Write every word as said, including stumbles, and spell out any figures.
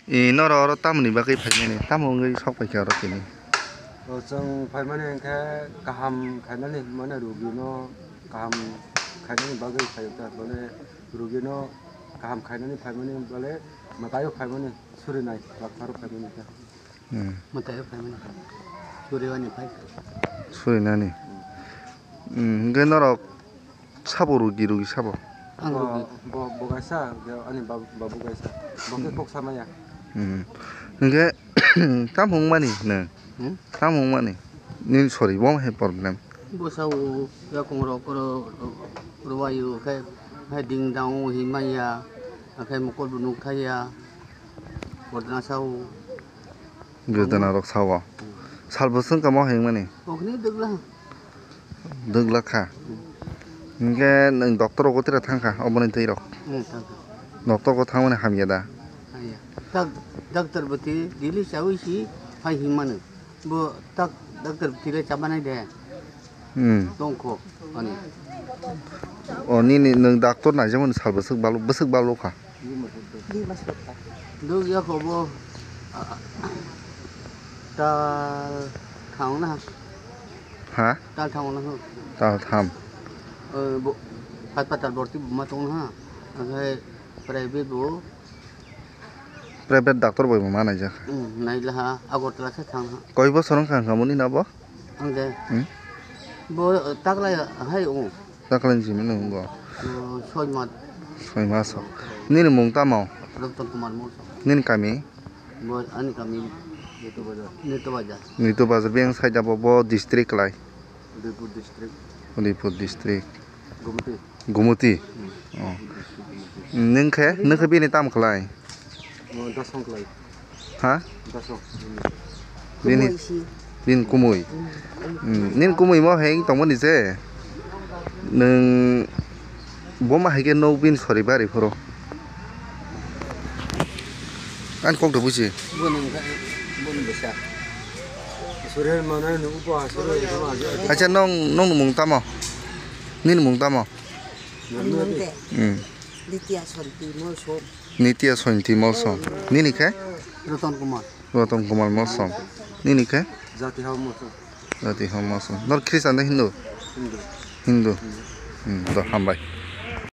E, norok oro tamoni bagwi phaimani? Tamo wngwi sok paikha oro tini? O, chwng phaimani hwnkhe kaham khainani, mane rugino kaham khainani bagwi phaio ta, bole rugino kaham khainani phaimani, bole mwtaio phaimani, surinai doctor-o phaimani ta. Hmm. Mwtaio phaimani. Suriwani phai. Surinani. Hmm. Hmm, hwnkhe norok sabo rugi, rugi sabo? Ang rugi. Bo, bo, bo kaisa, ani bab-, babu kaisa. Bo khe kok samaya. Hmm. Hwnkhe tamo wngmani nwng? Hmm? Tamo wngmani? Nini sori, bo hai problem? Bo sao, yakung rok ro-, rwbaio khe, hai ding dang o himaya, khe mokol bo nuk thaya, kodna sao. Bedana rok sao. Sal bwswk tamo himani? Okni dwgla. Dwgla kha. Hinkhe nwng doctor rogo tira thangkha oboni twi rok. Hmm, thangkha. Doctor rogo thangmani hamya da? Hamya. Dak-, doctor bwtwi daily chawi si phai himano. Bo tak doctor bwtwi le chabanai de. Hmm. Tongkho ani. O nini nwng doctor naijakmani sal bwswk balo, bwswk balo kha? Duk ya kobo, ah, tal thang na. Ha? Tal thang na ho. Tal tham. Eh, bo, pat pat tal borti buma tong na. Akhai private bo. Private doctor bai bo ma naijak. Hmm, nailaha, Agartala khe thang ha. Koi bosor wngkha wngkha muni na bo? Ang de. Hmm? Bo, eh, taklai hai o. Taklai ni simi nung bo. Oh, soi mas. Soi mas o. Nini mung tamo? Ratan Kumar Mursa. Nini kami? Bo ani kami Nitu Bazar. Nitu Bazar. Nitu Bazar beng side abo bo district lai. Udaipur district. Udaipur district. Gumuti. Gumuti. Hmm. Oh. Nung khe, nung khe bini tam khlai? Oh, dasong khlai. Ha? Dasong. Bini, kumui si. Bini kumui. Hmm. Hmm. Nini kumui mo heng tongmani je. Nung boma hai khe nok bini sori bari phoro. Ani kok da buji. Boni, boni besa. Sori mana nung upo asori. Acha nong, nong mung tamo? Nini mung tamo? Ang mung de. Hmm. Nitya Santi Molsom. Nitya Santi Molsom. Nini khe? Ratan Kumar. Ratan Kumar Molsom. Nini khe? Jati Hao Molsom. Jati Hao Molsom. Nor Christian na Hindu? Hindu. Hindu. Hmm, do hambai.